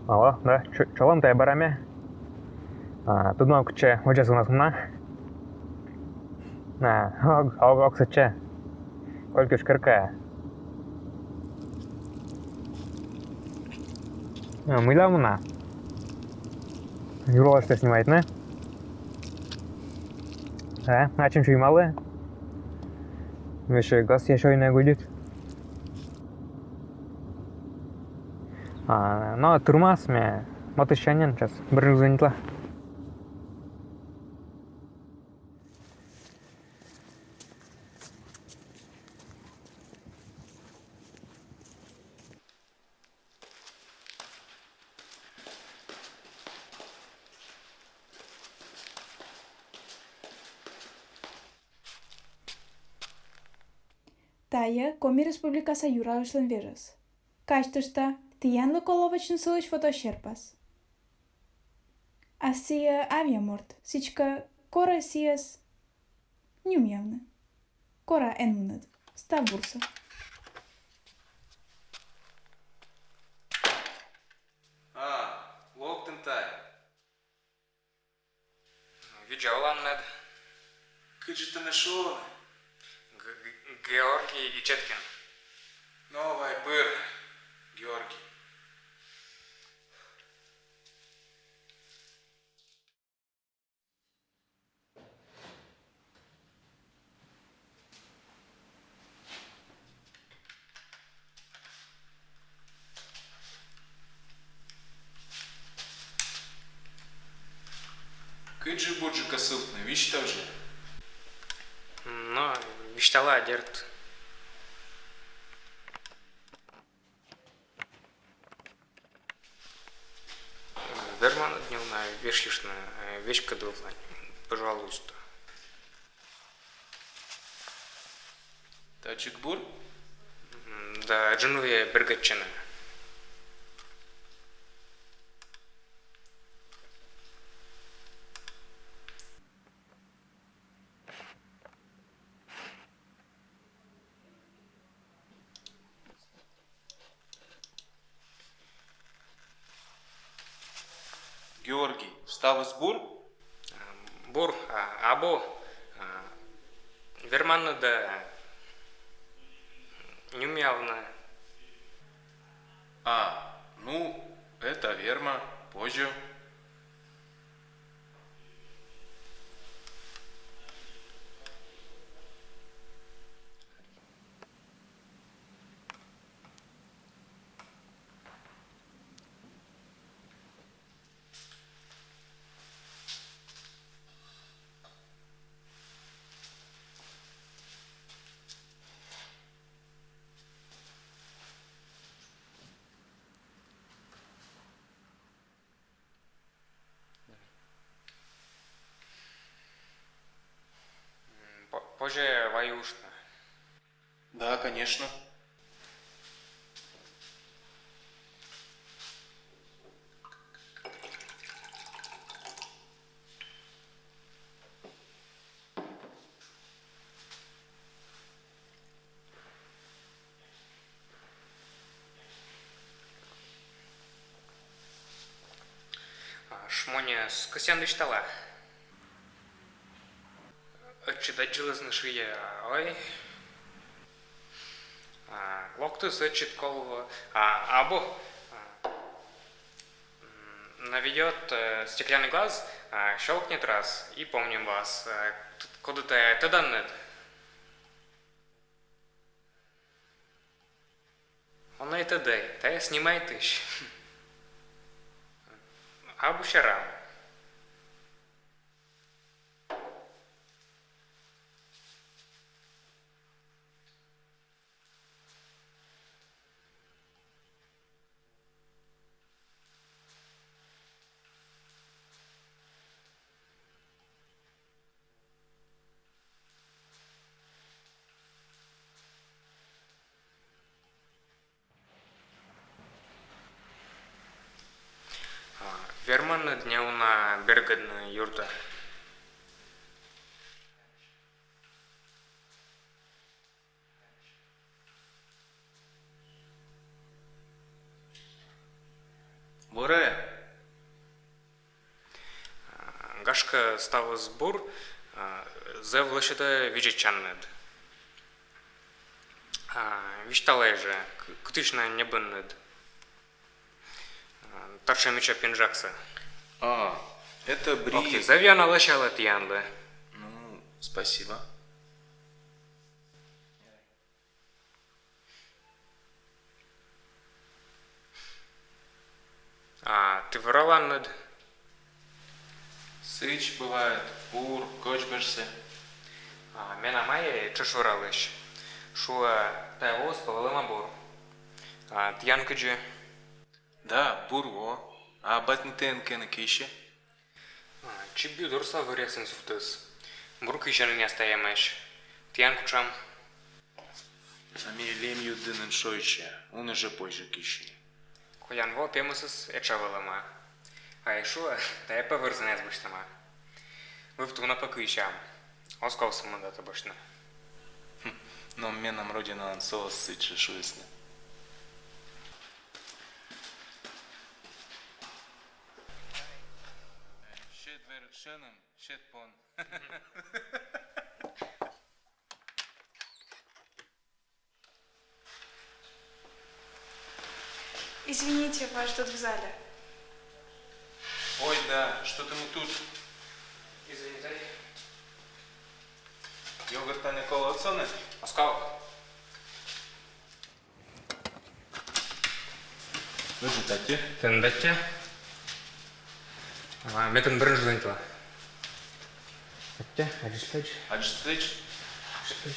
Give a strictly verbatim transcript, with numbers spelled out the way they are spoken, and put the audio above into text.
Алло, да, чё, чё вам тая бараме? А, тут мам куче, вот сейчас у нас мна. А, ог, ог, ог, сыче. Кольки уж кырка. А, мыйла мна. Юрлашта снимает, не? А, а чем чуймалы? Ещё газ ещё и не гудит. А, но тырмас ме, матысь сянь, сейчас, быржик звонитла. Тайе Коми Республикаса юралышлӧн вежӧс. Казьтышта, тіянлы колӧ вӧчны сылысь фотосерпас. А сійӧ авъя морт, сідзкӧ, кора сійӧс нюмъявны. Кора эн мунӧд. Став бурсӧ. А, локтін тай. Видза оланныд. Кыдзи тэнӧ шуны? Г-, Г-, Георгий Ичеткин. Но вай пыр, Георгий. Кыдзи бурджыка сывтны, висьтав жӧ. Но, висьтала, дерт. Верманныд неуна вешйыштны, э, веськыдвывлань, пожалуйста. Татчӧ бур? М, да, джынвуйӧ бергӧдчыны. Георгий, ставыс бур? Бур, а, абу, а, верманныд да нюмъявны. А, ну, это верма, позьӧ. М, по-, позже вай уштны. Да, конечно. А, шмоньӧс кӧсъян висьтала. Ӧтчыд аддзылісны, шыйӧ, ой. А, локтіс ӧтчыд, колӧ, а, абу. А, м, наведёт, э, стеклянный глаз, а, щёлкнет раз, и помним вас. Э, т-, коді тайӧ, тӧданныд? Он и тӧдӧ, тайӧ снимайтысь. Абу серам. А, верманныд неуна бергӧдны юртӧ? Буре. А, гашкӧ, ставыс бур, а, зэв лӧсьыда видзӧдчанныд. А, висьталӧй жӧ, к-, кытысь на ньӧбинныд. А, татшӧм мича пинжаксӧ. А, это бри- Ок, зэв ёна лӧсялӧ тіянлы. Ну, спасибо. А ті вӧраланныд? Сідз бывает, бур, кӧч бӧжсӧ. А менам айӧ тшӧтш вӧралысь. Шуӧ, тайӧ воыс пӧ вӧлӧма бур. А тіян кыдзи? Да, бур во. А батьныд тэн кӧні киссьӧ? А, чипдорса вӧръясын сувтіс. Бур киссьӧ нин ястаямӧсь. Тіян кутшӧм? А ме лем югдыны эн шойччы, уна жӧ позьӧ киссьыны. Колян во пемӧсыс этша вӧлӧма. А ещӧ тайӧ пӧ вӧрзӧныс босьтӧма. Вывті уна пӧ киссьӧм. Оз ков сӧмын датӧ босьтны. Хм, но менам родинаын со оз сідз жӧ шуисны. Сьӧд верӧг сьӧным, сьӧд пон. Извините, вас ждут в зале. Ой, да, что-то мы тут. Извините. Йогурт али колӧ отсӧны? Оз ков. Ыджыд аттьӧ. Тэнад аттьӧ. А ме тэн бӧрын жӧ дзоньтала. Аттьӧ, аддзысьлӧй. Аддзысьлӧй. Аддзысьлӧй.